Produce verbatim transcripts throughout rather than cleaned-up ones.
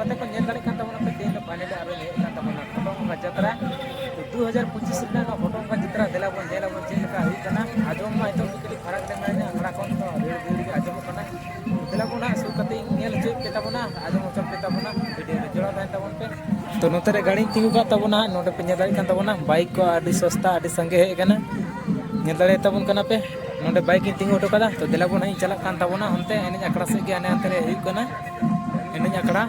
ᱜᱟᱛᱮ ᱠᱚ ᱧᱮᱞ ᱫᱟᱲᱮᱭᱟᱜ ᱠᱟᱱ ᱛᱟᱵᱚᱱᱟ ᱯᱮ, ᱛᱮᱦᱮᱧ ᱫᱚ finally ᱟᱨᱚ ᱦᱮᱡ ᱟᱠᱟᱱ ᱛᱟᱵᱚᱱᱟ ᱠᱚᱴᱚᱠ ᱵᱚᱸᱜᱟ ᱡᱟᱛᱨᱟ᱾ ᱛᱚ ᱫᱩ ᱦᱟᱡᱟᱨ ᱯᱚᱸᱪᱤᱥ ᱨᱮᱱᱟᱜ ᱱᱚᱣᱟ ᱠᱚᱴᱚᱠ ᱵᱚᱸᱜᱟ ᱡᱟᱛᱨᱟ ᱫᱮᱞᱟ ᱵᱚᱱ ᱧᱮᱞ ᱟᱵᱚᱱ ᱪᱮᱫ ᱞᱮᱠᱟ ᱦᱩᱭᱩᱜ ᱠᱟᱱᱟ᱾ ᱟᱸᱡᱚᱢ ᱢᱟ ᱱᱤᱛᱚᱜ ᱜᱮ ᱠᱟᱹᱴᱤᱡ ᱯᱷᱟᱨᱟᱠ ᱨᱮ ᱢᱮᱱᱟᱧᱟ ᱟᱠᱷᱲᱟ ᱠᱷᱚᱱ, ᱛᱚ ᱨᱟᱹᱲ ᱨᱟᱹᱲ ᱜᱮ ᱟᱸᱡᱚᱢᱚᱜ ᱠᱟᱱᱟ᱾ ᱫᱮᱞᱟ ᱵᱚᱱ ᱦᱟᱸᱜ ᱥᱩᱨ ᱠᱟᱛᱮ ᱤᱧ ᱧᱮᱞ ᱦᱚᱪᱚᱭᱮᱫ ᱯᱮ ᱛᱟᱵᱚᱱᱟ, ᱟᱸᱡᱚᱢ ᱦᱚᱪᱚ ᱯᱮ ᱛᱟᱵᱚᱱᱟ, video ᱨᱮ ᱡᱚᱲᱟᱣ ᱛᱟᱦᱮᱱ ᱛᱟᱵᱚᱱ ᱯᱮ᱾ ᱛᱚ ᱱᱚᱛᱮ ᱨᱮ ᱜᱟᱹᱰᱤᱧ ᱛᱤᱸᱜᱩ ᱠᱟᱜ ᱛᱟᱵᱚᱱᱟ, ᱱᱚᱰᱮ ᱯᱮ ᱧᱮᱞ ᱫᱟᱲᱮᱭᱟᱜ ᱠᱟᱱ ᱛᱟᱵᱚᱱᱟ bike ᱠᱚ ᱟᱹᱰᱤ ᱥᱚᱥᱛᱟ, ᱟᱹᱰᱤ ᱥᱟᱸᱜᱮ ᱦᱮᱡ ᱟᱠᱟᱱᱟ, ᱧᱮᱞ ᱫᱟᱲᱮᱭᱟᱛᱟ ᱵᱚᱱ ᱠᱟᱱᱟ ᱯᱮ᱾ ᱱᱚᱰᱮ bike ᱤᱧ ᱛᱤᱸᱜᱩ ᱦᱚᱴᱚ ᱠᱟᱫᱟ᱾ ᱛᱚ ᱫᱮᱞᱟ ᱵᱚᱱ ᱦᱟᱸᱜ ᱤᱧ ᱪᱟᱞᱟᱜ ᱠᱟᱱ ᱛᱟᱵᱚᱱᱟ ᱚᱱᱛᱮ ᱮᱱᱮᱡ ᱟᱠᱷᱲᱟ ᱥᱮᱫ ᱜᱮ, ᱦᱟᱱᱮ ᱦᱟᱱᱛᱮ ᱨᱮ ᱦᱩᱭᱩᱜ ᱠᱟᱱᱟ ᱮᱱᱮᱡ ᱟᱠᱷᱲᱟ᱾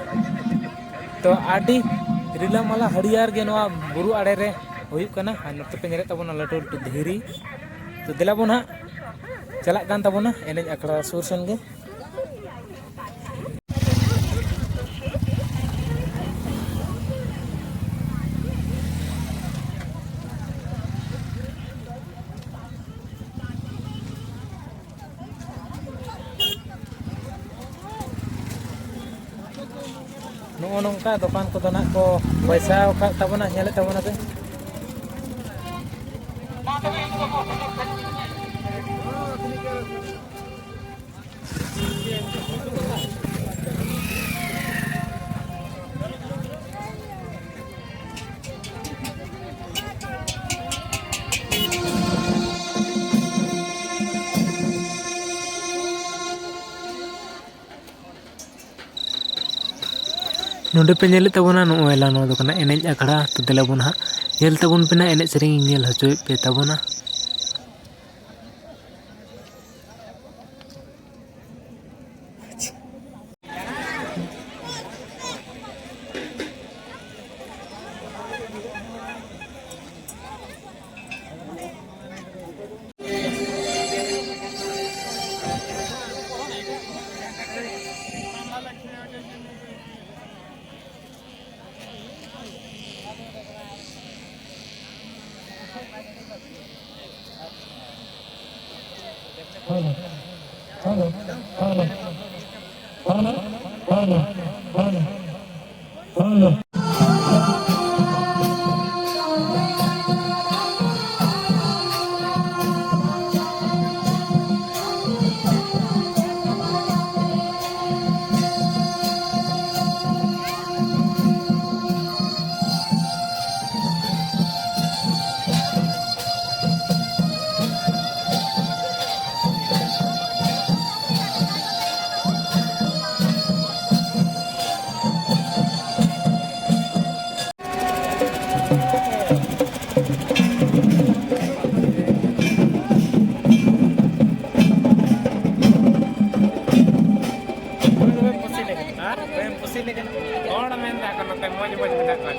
ᱛᱚ ᱟᱹᱰᱤ ᱨᱤᱞᱟᱹᱢᱟᱞᱟ ᱦᱟᱹᱨᱭᱟᱹᱲ ᱜᱮ ᱱᱚᱣᱟ ᱵᱩᱨᱩ ᱟᱲᱮ ᱨᱮ ᱦᱩᱭᱩᱜ ᱠᱟᱱᱟ᱾ ᱟᱨ ᱱᱚᱛᱮ ᱯᱮ ᱧᱮᱞᱮᱫ ᱛᱟᱵᱚᱱᱟ ᱞᱟᱹᱴᱩ ᱞᱟᱹᱴᱩ ᱫᱷᱤᱨᱤ᱾ ᱛᱚ ᱫᱮᱞᱟ ᱵᱚᱱ ᱦᱟᱸᱜ ᱪᱟᱞᱟᱜ ᱠᱟᱱ ᱛᱟᱵᱚᱱᱟ ᱮᱱᱮᱡ ᱟᱠᱷᱲᱟ ᱥᱩᱨ ᱥᱮᱱ ᱜᱮ᱾ ᱱᱚᱜᱼᱚ ᱱᱚᱝᱠᱟ ᱫᱚᱠᱟᱱ ᱠᱚᱫᱚ ᱱᱟᱜ ᱠᱚ ᱵᱟᱹᱭᱥᱟᱣ ᱟᱠᱟᱫ ᱛᱟᱵᱚᱱᱟ, ᱧᱮᱞᱮᱫ ᱛᱟᱵᱚᱱᱟ ᱯᱮ᱾ ᱱᱚᱰᱮ ᱯᱮ ᱧᱮᱞᱮᱫ ᱛᱟᱵᱚᱱᱟ, ᱱᱚᱜᱼᱚᱭ ᱞᱟ ᱱᱚᱣᱟ ᱫᱚ ᱠᱟᱱᱟ ᱮᱱᱮᱡ ᱟᱠᱷᱲᱟ᱾ ᱛᱚ ᱫᱮᱞᱟ ᱵᱚᱱ ᱦᱟᱸᱜ ᱧᱮᱞ ᱛᱟᱵᱚᱱ ᱯᱮ ᱱᱟᱜ, ᱮᱱᱮᱡ ᱥᱮᱨᱮᱧ ᱤᱧ ᱧᱮᱞ ᱦᱚᱪᱚᱭᱮᱫ ᱯᱮ ᱛᱟᱵᱚᱱᱟ᱾ ᱦᱚᱲ ᱢᱮᱱ ᱫᱟ ᱠᱚ ᱱᱚᱛᱮ ᱢᱚᱡᱽ ᱢᱚᱡᱽ ᱢᱮᱱᱟᱜ ᱠᱚᱣᱟ᱾